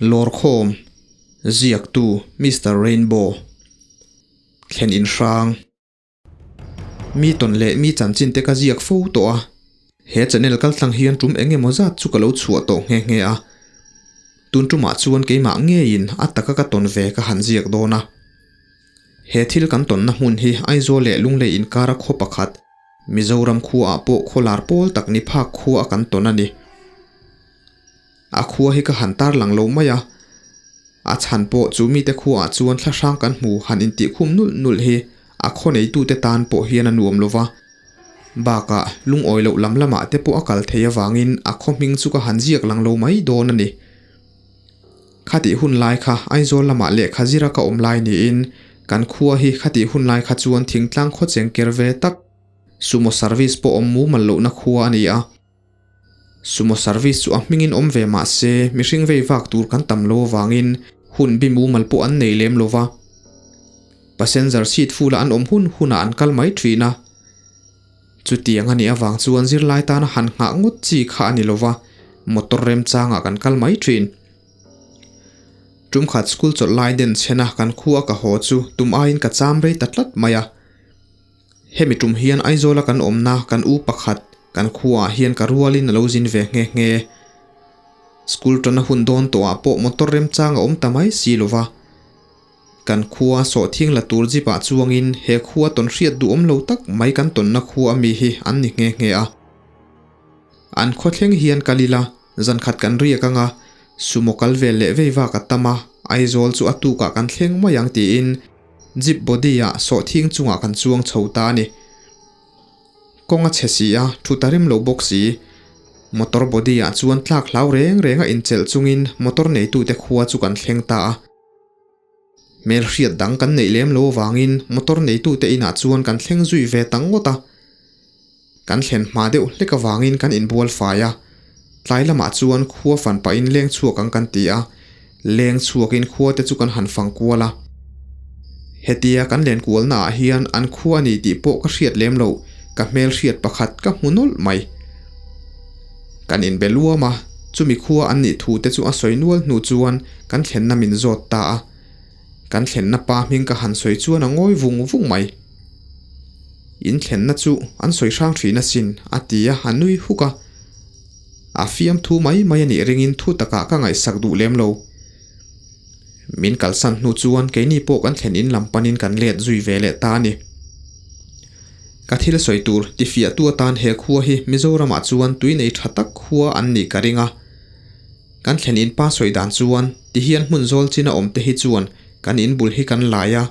Lawrkhawm, Ziaktu Mister Rainbow, Thlen in hrang. Mi tawn leh mi chanchin te ka ziak fo tawh a, he channel kaltlang hian tum eng emaw zat chu ka lo chhuah tawh nghe nghe a. Tun tumah chuan keimah ngeiin a taka ka tawn ve ka han ziak dawn a. He thil kan tawnna hmun hi Aizawl leh Lunglei inkara khaw pakhat, Mizoram khuaah pawh khawlar pawl tak ni phak khua a kan tawn a ni. A khua hi ka han tarlang lo mai a, a chhan pawh chu mite khuaah chuan thla hrang kan hmu han intihkhum nulh nulh hi a khaw neitute tan pawh hian a nuam lo va. Bakah lungawi loh lam lamah te pawh a kal thei avangin a khaw hming chu ka han ziak lang lo mai dawn a ni. Khatih hun lai kha Aizawl lamah lehkha zira ka awm lai niin kan khua hi khatih hun lai kha chuan thingtlang khaw cheng ker ve tak, sumo service pawh awm mumal lohna khua a ni a. Sumo service chu a hmingin awm ve mah se mihring vei vak tur kan tam lo avangin hun bi mumal pawh an nei lem lo va. Passenger seat full a an awm hun hunah an kal mai thin a. Chutiang a nih avang chuan zirlai tana han nghah ngawt chi kha a ni lo va, motor remchangah kan kal mai thin. Tumkhat school chawlh lai den chhena kan khua ka haw chu tum aiin ka cham rei ta tlat mai a. Hemi tum hian Aizawla kan awmna kan u pakhat kan khuaah hian ka rualin a lo zin ve nghe nghe. School tana hun dawn tawhah pawh motor remchang a awm ta mai si lo va. Kan khua sawhthing la tur jeep ah chuangin he khua tawn hriat duhawm lo tak mai kan tawnna khua ami hi an ni nghe nghe a. An khaw thleng hian kal ila zan khat kan riak anga sumo kal vel leh vei vak a tam a, Aizawl chu a tukah kan thleng mai ang tiin Jeep body ah sawhthing chungah kan chuang chho ta a ni. Kawng a chhe si a, thu ta rem lo bawk si. Motor body ah chuan tlak hlau reng reng a inchelh chungin motor neitute khua chu kan thleng ta a. Hmel hriat dang kan neih lem lo avangin motor neitute inah chuan kan thleng zui ve ta ngawt a. Kan thlen hma deuh hlek avangin kan inbual fai a, tlai lamah chuan khua fan pahin leng chhuak ang kan ti a, leng chhuakin khua te chu kan han fang kual a. Hetia kan len kualna ah hian an khua a ni tih pawh ka hriat lem loh, ka hmel hriat pakhat ka hmu nawlh mai. Kan inbe luam a, chumi khua an nih thu te chu a sawi nual hnu chuan kan thlenna min zawt ta a. Kan thlenna pa hming ka han sawi chuan a ngawi vung vung mai. In thlenna chu an sawi hrang thin asin, a ti a, a nui huk a. A fiamthu mai mai a nih ringin thu takah ka ngaihsak duh lem lo. Min kalsan hnu chuan keini pawh kan thlen in lam panin kan let zui ve leh ta a ni. Ka thil sawi tur tifiahtu atan he khua hi Mizoramah chuan tui nei tha tak khua an nih ka ring a. Kan thlen in pa sawi dan chuan tihian hmun zawl chin a awm te hi chuan kan in bul hi kan lai a,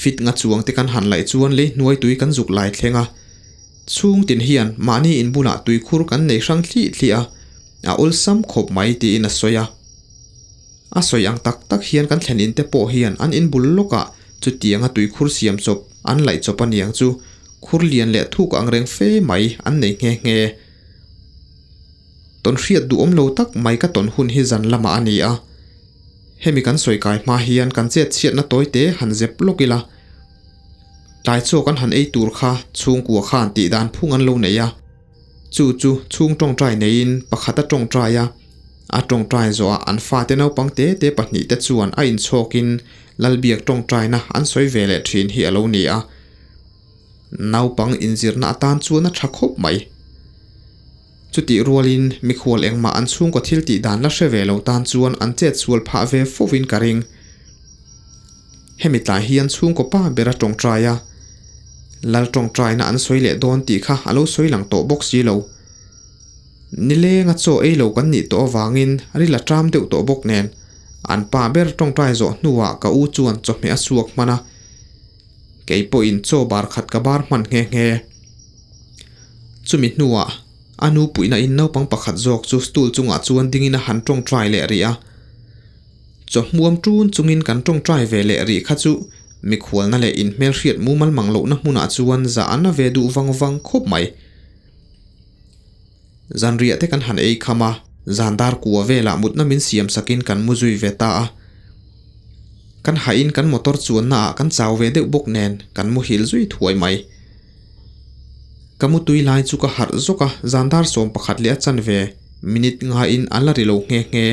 Fit nga chuang te kan han laih chuan lei hnuai tui kan zuk lai thleng a. Chhung tin hian mahni in bulah tui khur kan nei hrang thlih thlih a, a awlsam khawp mai tiin a sawi a. A sawi ang tak tak hian kan thlen in te pawh hian an in bul lawkah chutianga tui khur siam chawp an laih chawp aniang chu khur lian leh thuk ang reng fe mai an nei nghe nghe. Tawn hriat duhawm lo tak mai ka tawn hun hi zan lamah a ni a. Hemi kan sawi kai hma hian kan chet chhiatna tawi te han zep lawk ila. Tlai chaw kan han ei tur kha chhungkua khan tih dan phung an lo nei a. Chu chu chhung tawngtai neiin pakhat a tawngtai a, a tawngtai zawhah an fate naupang te te pahnih te chuan a inchhawkin Lalbiak tawngtaina an sawi ve leh thin hi a lo ni a. Naupang inzirna atan chuan a tha khawp mai. Chutih rualin mikhual engmah an chhungkaw thil tih dan la hre ve lo tan chuan an chet sual phah ve fovin ka ring. Hemi tlai hian chhungkaw pa ber a tawngtai a, Lal tawngtaina an sawi leh dawn tih kha a lo sawi lang tawh bawk si lo. Nilenga chaw ei lo kan nih tawh avangin ril a ṭam deuh tawh bawk nen, an pa ber tawngtai zawh hnuah ka u chuan chawhmeh a suak hman a, kei pawhin chaw bar khat ka bar hman nghe nghe. Chumi hnuah a nu puihna in naupang pakhat zawk chu stool chungah chuan dingin a han tawngtai leh rih a. Chawhmuam ṭun chungin kan tawngtai ve leh rih kha chu mikhualna leh inhmelhriat mumal mang lohna hmunah chuan zah a na ve duh vang vang khawp mai. Zanriah te kan han ei kham a, zan dar kua velah mutna min siam sakin kan mu zui ve ta a. Kan hahin kan motor chuanna ah kan chau ve deuh bawk nen kan muhil zui thuai mai. Ka mu tui lai chu ka harh zawk a, zan dar 11 leh a chanve minute ngaiin a la ri lo nghe nghe.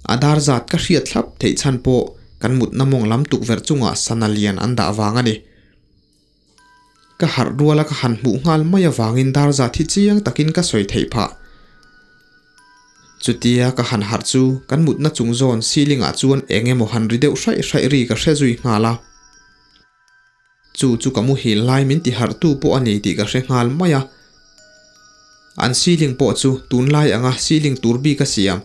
A dar zat ka hriat thlap theih chhan pawh kan mutna mawng lam tukverh chungah sana lian an dah vang a ni. Ka harh ruala ka han hmuh nghal mai avangin dar zat hi chiang takin ka sawi theih phah. Chutia ka han harh chu kan mutna chung zawn ceiling ah chuan eng emaw han ri deuh hraih hraih ri ka hre zui nghal a. Chu chu ka muhil lai min ti harh tu pawh a ni tih ka hre nghal mai a. An ceiling pawh chu tunlai anga ceiling tur bik a siam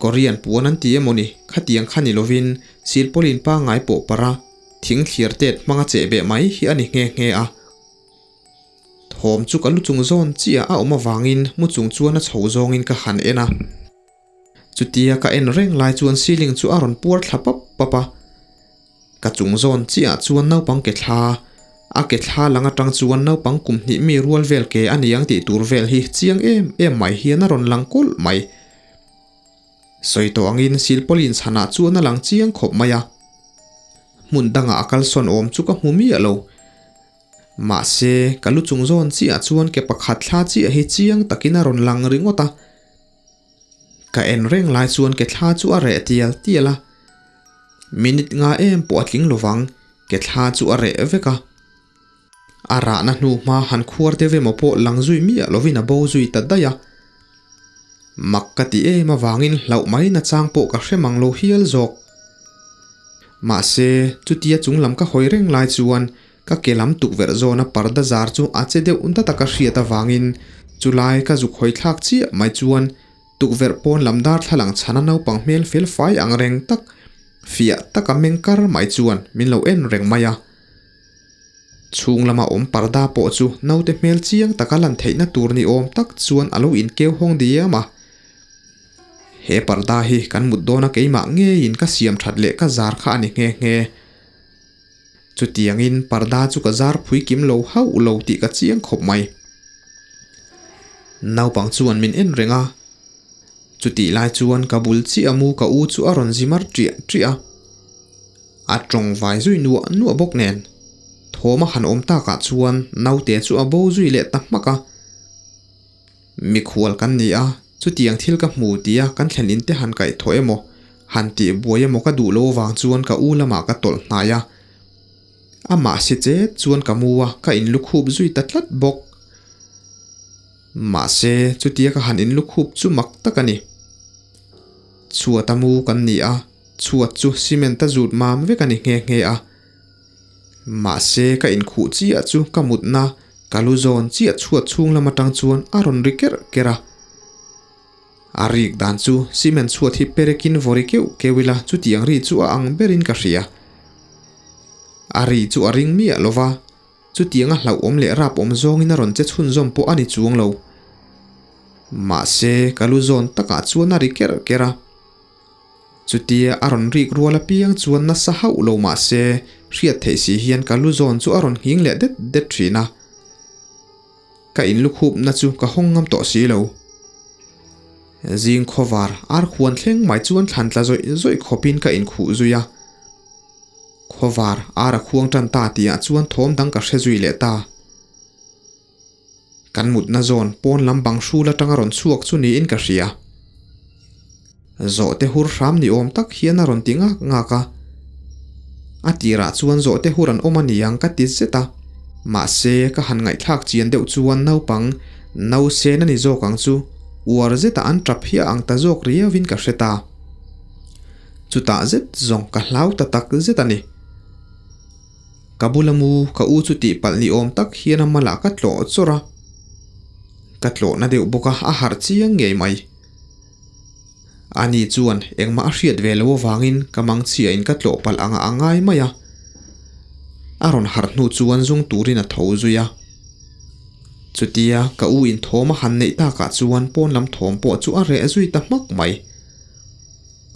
Korean puan an ti emaw ni khatiang kha ni lovin silpawlin pangngai pawh parh a thing thlir tet hmanga chehbeh mai hi a ni nghe nghe a. Thawm chu ka lu chung zawn chiah a awm avangin mu chung chuan a chho zawngin ka han en a. Chutia ka en reng lai chuan ceiling chu a rawn puar thla pap pap a. Ka chung zawn chiah chuan naupang ke thla, a ke thla lang atang chuan naupang kum hnih mi rual vel ke a ni ang tih tur vel hi chiang em em mai hian a rawn lang kulh mai. Sawi tawh angin silpawlin chhanah chuan a lang chiang khawp mai a. Hmun dangah a kalsawn awm chu ka hmu miah lo. Mahse, ka lu chung zawn chiah chuan ke pakhat thla chiah hi chiang takin a rawn lang ringawt a. Ka en reng lai chuan ke thla chu a reh tial tial a. Minute nga em pawh a tling lovang, ke thla chu a reh vek a. A rahna hnu hma han khuar deuh emaw pawh lang zui miah lovin a bo zui ta daih a. Mak ka ti em avangin hlauh mai nachang pawh ka hre mang lo hial zawk. Mahse, chutia chung lam ka hawi reng lai chuan ka ke lam tukverh zawna parda zar chu a che deuh data ka hriat avangin chulai ka zuk hawi thlak chiah mai chuan tukverh pawn lam darthlalang chhana naupang hmel fel fai ang reng tak fiah taka meng kar mai chuan min lo en reng mai a. Chhung lama awm parda pawh chu naute hmel chiang taka lan theihna tur ni awm tak chuan a lo inkeu hawng diam a. He parda hi kan mut dawna keimah ngeiin ka siam that leh ka zar kha a ni nghe nghe. Chutiangin parda chu ka zar phui kim lo hauh lo tih ka chiang khawp mai. Naupang chuan min en reng a. Chutih lai chuan ka bul chiah mu ka u chu a rawn zi mar ṭiah ṭiah a. A tawng vai zui nuah nuah bawk nen thawm a han awm takah chuan naute chu a bo zui leh ta hmak a. Mikhual kan ni a, chutiang thil ka hmu tia kan thlen in te han kaih thaw emaw, han tih buai emaw ka duh lo vang chuan ka u lamah ka tawlh hnai a. Amah si chet chuan ka mu a, ka inlukhup zui ta tlat bawk. Mahse, chutia ka han inlukhup chu mak tak a ni. Chhuat a mu kan ni a. Chhuat chu cement a zut mam vek a ni nghe nghe a. Mahse ka inkhuh chiah chu ka mutna ka lu zawn chiah chhuat chhung lam atang chuan a rawn ri kerh kerh a. A rik dan chu cement chhuat hi perekin vaw ri keuh keuh ila chutiang ri chu a ang berin ka hria. A ri chu a ring miah lova, chutiang a hlauhawm leh rap awm zawngin a rawn che chhunzawm pawh a ni chuang lo. Mahse ka lu zawn takah chuan a ri kerh kerh a. Chutia a rawn rik rual apiang chuan nasa hauh lo mah se, hriat theih si hian ka lu zawn chu a rawn nghing leh det det thin a. Ka inlukhupna chu ka hawng ngam tawh si lo. Zing khawvar ar khuan thleng mai chuan thlan tla zawih zawih khawpin ka inkhuh zui a. Khawvar ar a khuang tan ta tihah chuan thawm dang ka hre zui leh ta. Kan mutna zawn pawn lam bang hrul atanga rawn chhuak chu niin ka hria. Zawhte hur hram ni awm tak hian a rawn ti ngak ngak a. A tirah chuan zawhte hur an awm a ni ang ka ti zet a. Mahse, ka han ngaihthlak chian deuh chuan naupang nausen a ni zawk ang chu uar zeta an tap hi a ang ta zawk riauin ka hre ta. Chutah zet zawng ka hlau ta tak zet a ni. Ka bula mu ka u chu tih palh ni awm tak hian a malah ka tlawh chawrh a. Ka tlawhna deuh bawk a, a harh chiang ngei mai. Ani chuan engmah a hriat ve lo avangin ka mangchhiain ka tlawh palh anga a ngai mai a. A rawn harh hnu chuan zung turin a tho zui a. Chutia ka u in thawm a han neih takah chuan pawn lam thawm pawh chu a reh zui ta hmak mai.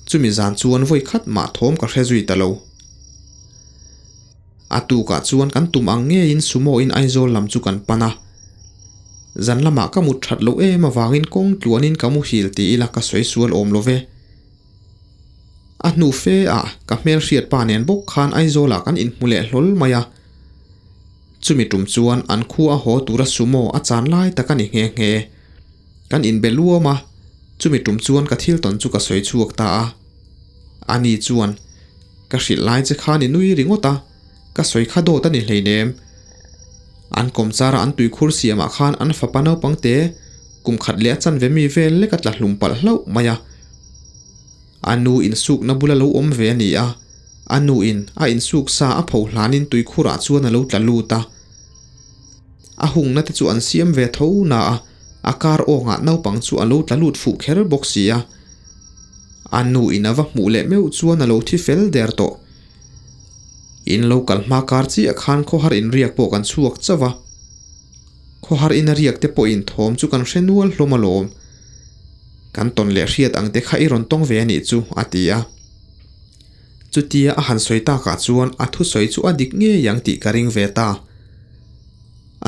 Chumi zan chuan vawi khat mah thawm ka hre zui ta lo. A tukah chuan kan tum ang ngeiin sumo in Aizawl lam chu kan pan a. Zan lamah ka mut that loh em avangin kawng tluanin ka muhil ti ila ka sawi sual awm lo ve. A hnu fe ah ka hmelhriat pa nen bawk khan Aizawlah kan inhmu leh hlawl mai a. Chumi tum chuan an khua a haw tura sumo a chan lai tak a ni nghe nghe. Kan inbe luam a, chumi tum chuan ka thil tawn chu ka sawi chhuak ta a. Ani chuan, Ka hrilh lai che khan i nui ringawt a, ka sawi kha dawt a ni hleinem. An kawmchara an tuikhur siamah khan an fapa naupang te kum khat leh a chanve mi vel lek a tla hlum palh hlauh mai a. A nu insukna bula lo awm ve a ni a, a nu in a insuk sa a pho hlanin tuikhurah chuan a lo tla lut a. A hungna te chu an siam ve tho na a, a kar awngah naupang chu a lo tla lut fuh kher bawk si a. A nu in a va hmuh leh meuh chuan a lo thi fel der tawh. In lo kal hma kar chiah khan khawhar inriak pawh kan chhuak chauh a. Khawhar ina riak te pawhin thawm chu kan hre nual hlawm alawm. Kan tawn leh hriat ang te kha i rawn tawng ve a nih chu, a ti a. Chutia a han sawi takah chuan a thusawi chu a dik ngei ang tih ka ring ve ta.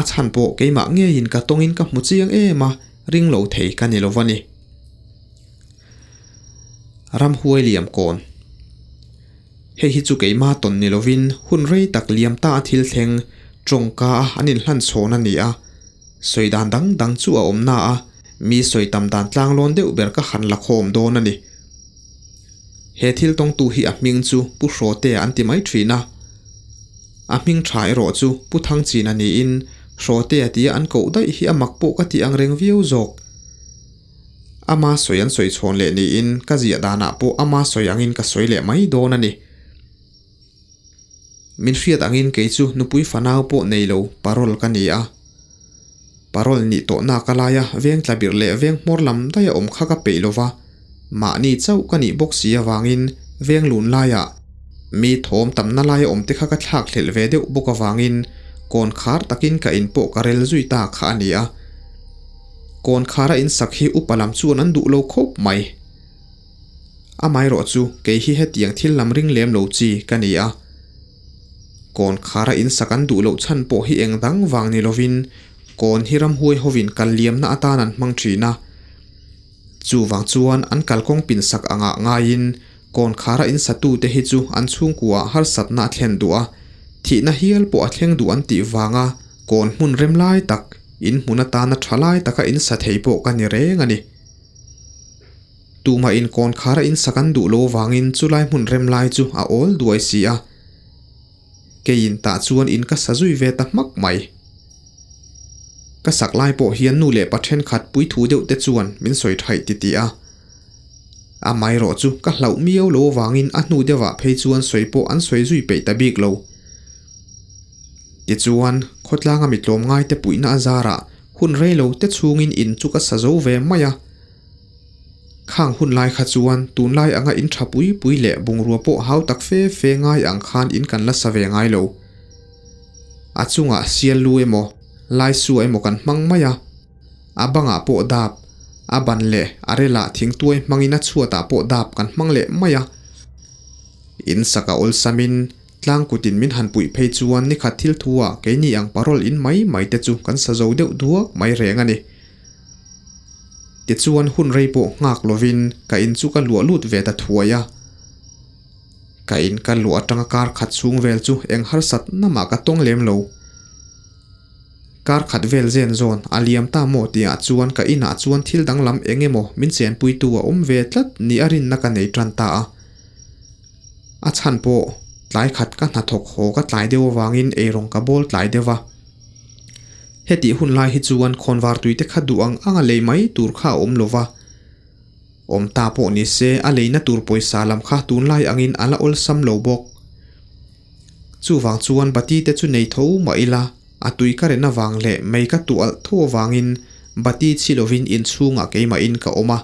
A chhan pawh keimah ngeiin ka tawngin ka hmu chiang em a, ring lo thei ka ni lo va ni. Ramhuai liam kawn. Hei hi chu keimah tawn ni lovin hun rei tak liam ta a thil thleng tawngka a an inhlan chhawn a ni a. Sawi dan dang dang chu a awm na a, mi sawi tam dan tlanglawn deuh ber ka han la khawm dawn a ni. He thil tawngtu hi a hming chu Pu Hrawtea an ti mai thin a. A hming tha erawh chu Pu Thangchina niin Hrawtea tia an koh daih hi a mak pawh ka ti ang reng viau zawk. Ama sawi an sawi chhawn leh niin ka ziah danah pawh ama sawi angin ka sawi leh mai dawn a ni. Min hriat angin kei chu nupui fanau pawh nei lo parole ka ni a. Parole nih tawhna ka laia veng tlabirh leh veng hmawr lam daia awm kha ka peih lo va, mahni chauh ka nih bawk si avangin veng lun laiah mi thawm tamna laia awm te kha ka thlak hlelh ve deuh bawk avangin kawn khar takin ka in pawh ka rel zui ta kha a ni a. Kawn khara in sak hi upa lam chuan an duh lo khawp mai. Amaherawh chu kei hi hetiang thil lam ring lem lo chi ka ni a. Kawn khara in sak an duh loh chhan pawh hi eng dang vang ni lovin kawn hi ramhuai hovin kal liamna atan an hmang thin a. Chuvang chuan an kalkawng pin sak angah ngaiin kawn khara in satute hi chu an chhungkuaah harsatna a thlen duh a, thihna hial pawh a thleng duh an tih vanga kawn hmun rem lai tak In hmun atana tha lai taka in sa thei pawh ka ni reng a ni. Tumah in kawn khara in sak an duh lo vangin chulai hmun rem lai chu a awl duai si a. Keiin tah chuan in ka sa zui ve ta hmak mai. Ka sak lai pawh hian nu leh pa thenkhat puithu deuh te chuan min sawi thaih ti tih a. Amaherawh chu ka hlauh miau lo vangin a hnu deuhah phei chuan sawi pawh an sawi zui peih ta bik lo. Tichuan, khawtlanga mi tlawmngaite puihna a zarah hun rei lo te chhungin in chu ka sa zo ve mai a. Khang hun lai kha chuan tunlai anga in tha pui pui leh bungrua pawh hau tak fe fe ngai ang khan in kan la sa ve ngai lo. A chungah sial lu emaw, laisua emaw kan hmang mai a. A bangah pawh dap, a ban leh a relah thingtuai hmangin a chhuatah pawh dap kan hmang leh mai a. In sak a awlsamin Tlang kutin min han puih phei chuan nikhat thil thu ah keini ang parole in mai mai te chu kan sa zo deuh duak mai reng a ni. Tichuan hun rei pawh nghak lovin ka in chu ka luah lut ve ta thuai a. Ka in ka luah atanga kar khat chhung vel chu eng harsat namah ka tawng lem lo. Kar khat vel zen zawn a liam ta maw tihah chuan ka inah chuan thil danglam eng emaw min chenpuitu a awm ve tlat ni a rinna ka nei tan ta a. A chhan pawh tlai khat ka hnathawk haw ka tlai deuh avangin eirawng ka bawl tlai deuh a. Hetih hun lai hi chuan khawnvar tuite kha duh ang anga lei mai tur kha a awm lo va. Awm ta pawh ni se a leina tur pawisa lam kha tunlai angin a la awlsam lo bawk. Chuvang chuan bati te chu nei tho mah ila a tui ka ren avang leh mei ka tuah alh tho avangin bati chhi lovin inchhungah keimahin ka awm a.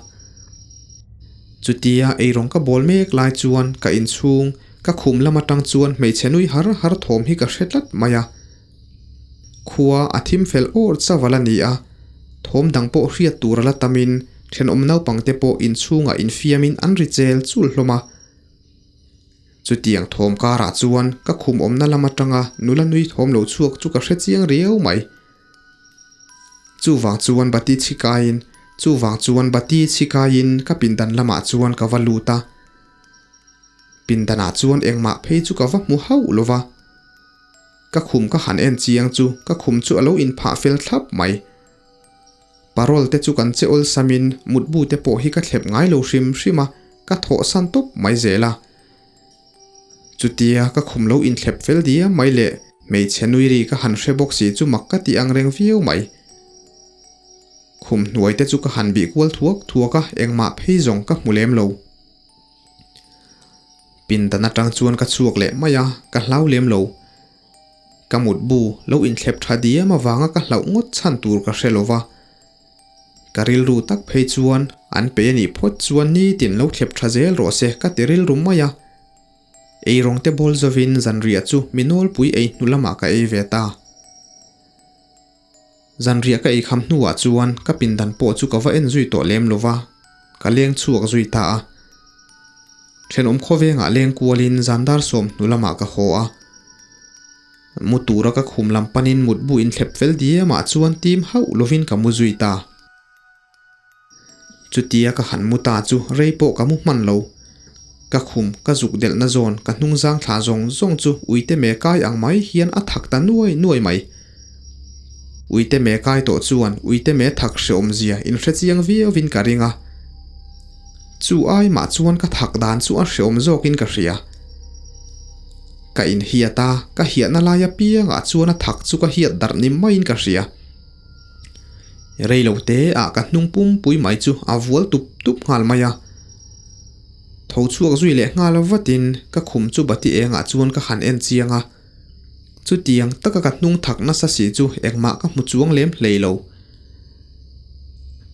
Chutia eirawng ka bawl mek lai chuan ka inchhung ka khum lam atang chuan hmeichhe nui har har thawm hi ka hre tlat mai a. Khua a thim fel awr chaval a ni a, thawm dang pawh hriat tur a la tamin thenawm naupangte pawh inchhungah infiamin an ri chel chul hlawm a. Chutiang thawm karah chuan ka khum awmna lam atanga nula nui thawm lo chhuak chu ka hre chiang riau mai. Chuvang chuan bati chhikaiin Chuvang chuan bati chhikaiin ka pindan lamah chuan ka va lut a. Pindanah chuan engmah phei chu ka va hmu hauh lo va. Ka khum ka han en chiang chu ka khum chu a lo inphah fel thlap mai. Parole te chu kan che awlsamin mutbu te pawh hi ka thlep ngai lo hrim hrim a, ka thawhsan tawp mai zel a. Chutia ka khum lo inthlep fel diam mai leh hmeichhe nui ri ka han hre bawk si chu mak ka ti ang reng viau mai. Khum hnuai te chu ka han bih kual thuak thuak a, engmah phei zawng ka hmu lem lo. Pindan atang chuan ka chhuak leh mai a, ka hlau lem lo. Ka mutbu lo inthlep tha diam avanga ka hlauh ngawt chhan tur ka hre lo va. Ka rilru tak phei chuan an pei a nih phawt chuan nitin lo thlep tha zel rawh se ka ti rilru mai a. Eirawng te bawl zovin zanriah chu mi nawlpui ei hnu lamah ka ei ve ta. Zanriah ka ei kham hnuah chuan ka pindan pawh chu ka va en zui tawh lem lo va, ka leng chhuak zui ta a. Thenawm khawvengah leng kualin zandar sawm hnu lamah ka haw a. Mu tura ka khum lam panin mutbu inthlep fel diamah chuan tim hauh lovin ka mu zui ta. Chutia ka han mu ta chu rei pawh ka mu hman lo. Ka khum ka zuk delhna zawn ka hnung zang thla zawng zawng chu uite me kai ang mai hian a thak ta nuai nuai mai. Uite me kai tawh chuan uite me thak hreawm zia inhre chiang viauin ka ring a. Chu ai mah chuan ka thak dan chu a hreawm zawkin ka hria. Ka inhiat a, ka hiahna lai apiangah chuan a thak chu ka hiat darh ni maiin ka hria. Rei lo te ah ka hnung pumpui mai chu a vual tup tup nghal mai a. Tho chhuak zui leh nghal vatin ka khum chu bati engah chuan ka han en chiang a. Chutiang taka ka hnung thak nasa si chu engmah ka hmu chuang lem hlei lo.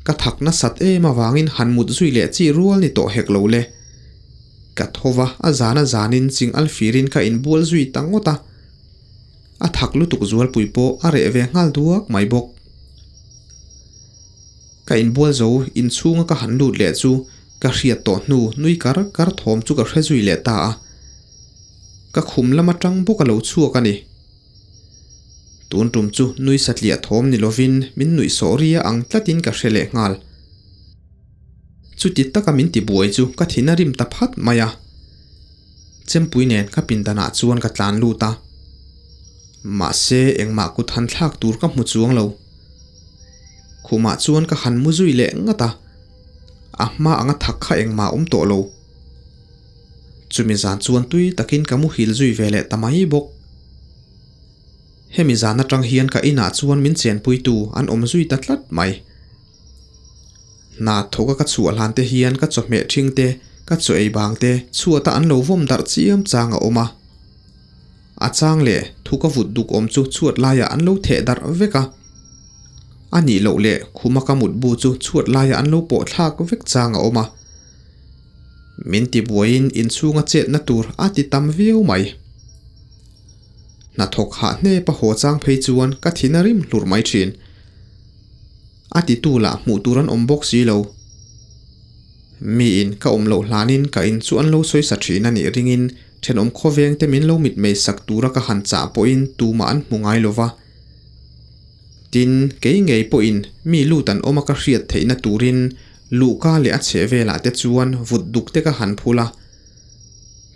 Ka thak nasat em avangin han mut zui leh chi rual ni tawh hek lo le. Ka tho va, a zan a zanin ching alfirin ka inbual zui ta ngawt a. A thak lutuk zualpui pawh a reh ve nghal duak mai bawk. Ka inbual zo inchhunga ka han lut leh chu ka hriat tawh hnu nui kar kar thawm chu ka hre zui leh ta a. Ka khum lam atang bawk a lo chhuak a ni. Tun tum chu nui satliah thawm ni lovin min nuih sawh ria ang tlatin ka hre leh nghal. Chuti taka min tibuai chu ka thin a rim ta phat mai a. Chempui nen ka pindanah chuan ka tlan lut a. Mahse engmah kut han thlak tur ka hmu chuang lo. Khumah chuan ka han mu zui leh ngat a. A hma anga thak kha engmah a awm tawh lo. Chumi zan chuan tui takin ka muhil zui ve leh ta mai bawk. Hemi zan atang hian ka inah chuan min chenpuitu an awm zui ta tlat mai. Hna thawka ka chhuah hlan te hian ka chawhmeh thing te, ka chaw ei bang te chhuata an lo vawm darh chiam chang a awm a. A chang leh thu ka vut duk awm chu chhuat laiah an lo theh darh vek a. A nih loh leh khuma ka mutbu chu chhuat laiah an lo pawh thlak vek chang a awm a. Min ti buaiin inchhunga chetna tur a ti tam viau mai. Hnathawk hah hnep a haw chang phei chuan ka thin a rim hlur mai thin. A titu lah hmuh tur an awm bawk si lo. Miin ka awm loh hlanin ka in chu an lo sawi sa thin a nih ringin thenawm khawveng te min lo mitmei sak tura ka han chah pawhin tumah an hmu ngai lo va. Tin, kei ngei pawhin mi lut an awm a ka hriat theihna turin Luhka leh a chheh velah te chuan vut duk te ka han phul a,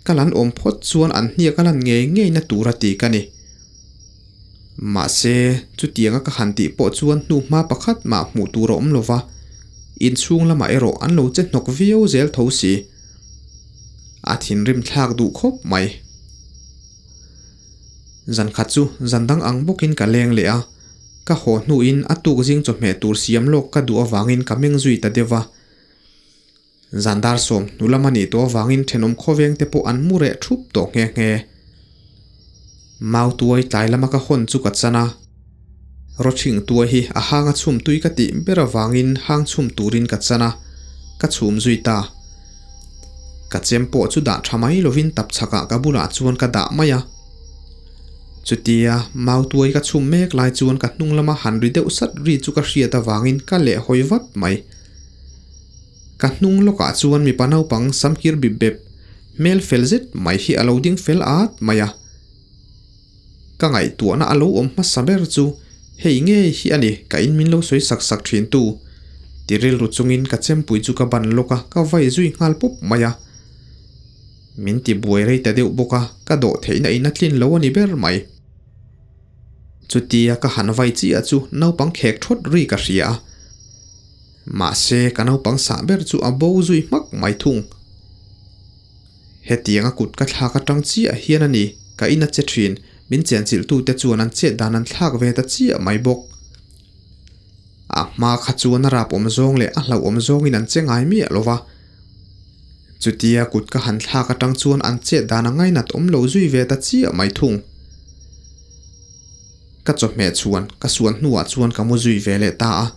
ka lan awm phawt chuan an hniak a lan ngei ngei na tur a ti ka ni. Mahse, chutianga ka han tih pawh chuan hnu hma pakhat mah hmuh tur a awm lo va, inchhung lamah erawh an lo che hnawk viau zel tho si. A thinrim thlak duh khawp mai. Zan khat chu zan dang ang bawkin ka leng leh a. Ka haw hnuin a tuk zing chawhmeh tur siam lawk ka duh avangin ka meng zui ta deuh a. Zan dar sawm hnu lam a nih tawh avangin thenawm khawveng te pawh an mu reh thup tawh nghe nghe. Mau tuai tlai lama ka hawn chu ka chan a. Rawchhing tuai hi a hang a chhum tui ka tih ber avangin hang chhum turin ka chan a, ka chhum zui ta. Ka chem pawh chu dah tha mai lovin tapchhakah ka bulah chuan ka dah mai a. Chutia mau tuai ka chhum mek lai chuan ka hnung lama han ri deuh sat ri chu ka hriat avangin ka leh hawi vat mai. Ka hnung lawkah chuan mipa naupang samkir bip bep, hmel fel zet mai hi a lo ding fel at mai a. Ka ngaihtuahna a lo awm hmasa ber chu hei ngei hi a ni ka in min lo sawi sak sak thin tu. Ti rilru chungin ka chempui chu ka ban lawk a, ka vai zui nghal pawp mai a. Min ti buai rei ta deuh bawk a, ka dawh theihna in a tlin lo a ni ber mai. Chutia ka han vai chiah chu naupang khek thawt ri ka hria a. Mahse, ka naupang sah ber chu a bo zui hmak mai thung. Hetianga kut ka thlak atang chiah hian a ni, ka in a che thin, min chenchilhtute chuan an chet dan an thlak ve ta chiah mai bawk. A hma kha chuan a rap awm zawng leh a hlauh awm zawngin an che ngai miah lo va. Chutia kut ka han thlak atang chuan an chet dan a ngainat awm lo zui ve ta chiah mai thung. Ka chawhmeh chhuan ka suan hnuah chuan ka mu zui ve leh ta a.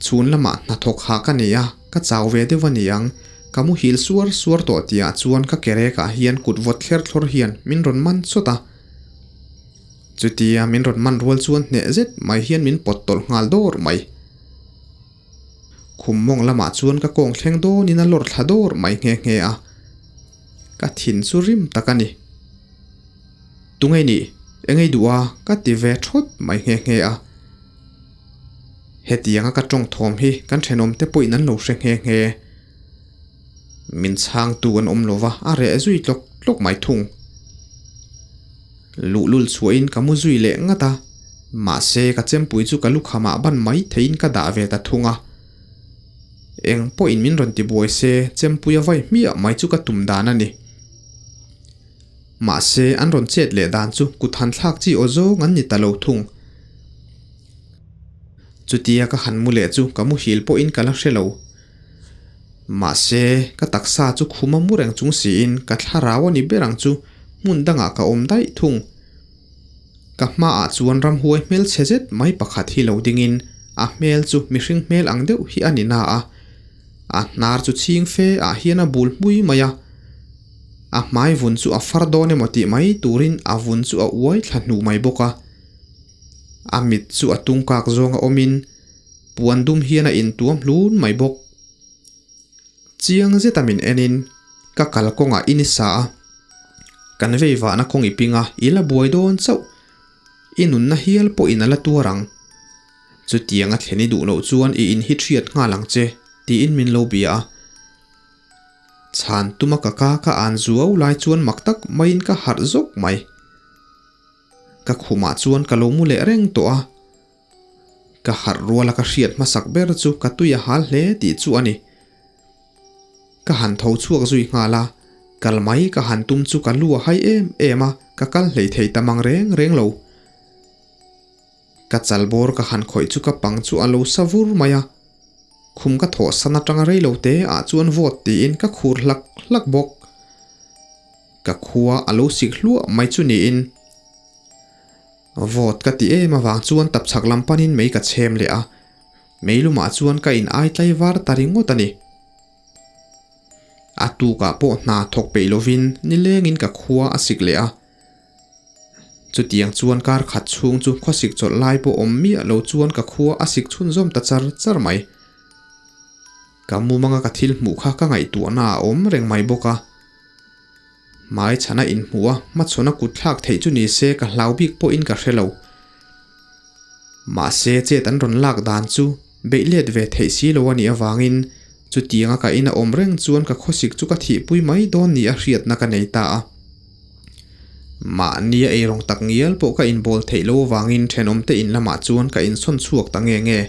Chhun lamah hnathawk hah ka nei a, ka chau ve deuh a ni ang. Ka muhil suar suar tawh tihah chuan ka kerekah hian kut vawt thler thlawr hian min rawn man chawt a. Chutia min rawn man rual chuan hneh zet mai hian min pawt tawlh nghal dawr mai. Khum mawng lamah chuan ka kawng thleng dawnin a lawr thla dawr mai nghe nghe a. Ka thin chu rim tak a ni. Tunge nih? Engei duh a? Ka ti ve thawt mai nghe nghe a. Hetianga ka tawng thawm hi kan thenawmte pawhin an lo hre nghe nghe. Min chhangtu an awm lova a reh zui tlawk tlawk mai thung. Luhlul chhuahin ka mu zui leh ngat a, mahse ka chempui chu ka lukhamah ban mai theihin ka dah ve ta thung a. Eng pawhin min rawn ti buai se chempui a vai hmiah mai chu ka tum dan a ni. Mahse an rawn chet leh dan chu kut han thlak chi aw zawng an ni ta lo thung. Chutia ka han mu leh chu ka muhil pawhin ka la hre lo. Mahse ka taksa chu khum a mu reng chung siin ka thlarau a ni ber ang chu hmun dangah ka awm daih thung. Ka hmaah chuan ramhuai hmel chhe zet mai pakhat hi lo dingin a hmel chu mihring hmel ang deuh hi a ni na a. A hnar chu chhing fe ah hian a bul hmui mai a. A hmai vun chu a far dawn emaw tih mai turin a vun chu a uai thla hnu mai bawk a. A mit chu a tung kak zawnga awmin puan dum hian a intuam hlun mai bawk. Chiang zeta min enin ka kalkawngah i ni sa a, kan vei vahna kawng i ping a, i la buai dawn chauh. I nunna hial pawhin a la tuar ang. Chutiang a thlen i duh loh chuan i in hi thiat nghal ang che, tiin min lo bia a. Chhan tuma ka ka ka an zuau lai chuan mak tak maiin ka harh zawk mai. Ka khumah chuan ka lo mu leh reng tawh a. Ka harh ruala ka hriat hmasak ber chu ka tui a hal hle tih chu a ni. Ka han tho chhuak zui nghal a, kal mai ka han tum chu ka lu a hai em em a, ka kal hlei thei ta mang reng reng lo. Ka chal bawr ka han khawih chu ka pang chu a lo sa vur mai a, khum ka thawh san atanga rei lo te ah chuan vawt tiin ka khur hlak hlak bawk. Ka khua a lo sik hluah mai chu niin vawt ka ti em avang chuan tapchhak lam panin mei ka chhem leh a, mei lumah chuan ka in ai tlai var ta ringawt a ni. A tukah pawh hna thawk peih lovin nilengin ka khua a sik leh a. Chutiang chuan kar khat chhung chu khawsik chawlh lai pawh awm miah lo chuan ka khua a sik chhunzawm ta char char mai. Ka mumanga ka thil hmuh kha ka ngaihtuahna a awm reng mai bawk a. Hmai chhana inhmuh a hmachhawn a kut thlak theih chu ni se ka hlau bik pawhin ka hre lo. Mahse chet an rawn lak dan chu beih let ve theih si lo a nih avangin chutianga ka ina awm reng chuan ka khawsik chu ka thihpui mai dawn ni a hriatna ka nei ta a. Mahnia eirawng tak ngial pawh ka inbawl theih lo avangin thenawmte in lamah chuan ka insawn chhuak ta nge nge.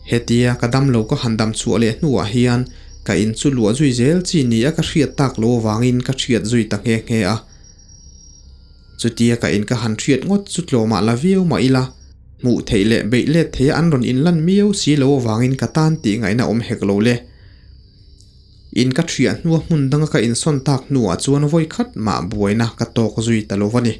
Hetia ka damlo ka han dam chhuah leh hnuah hian ka in chu luah zui zel chi ni a ka hriat tak lo avangin ka hriat zui ta nghe nghe a. Chutia ka in ka han hriat ngawt chu tlawmah la viau mah ila, hmuh theih leh beih let theia an rawn inlan miau si lo avangin ka tan tih ngaihna awm hek lo le. In ka thiah hnua hmun danga ka insawn tak hnuah chuan vawi khat mah buaina ka tawk zui ta lo va ni.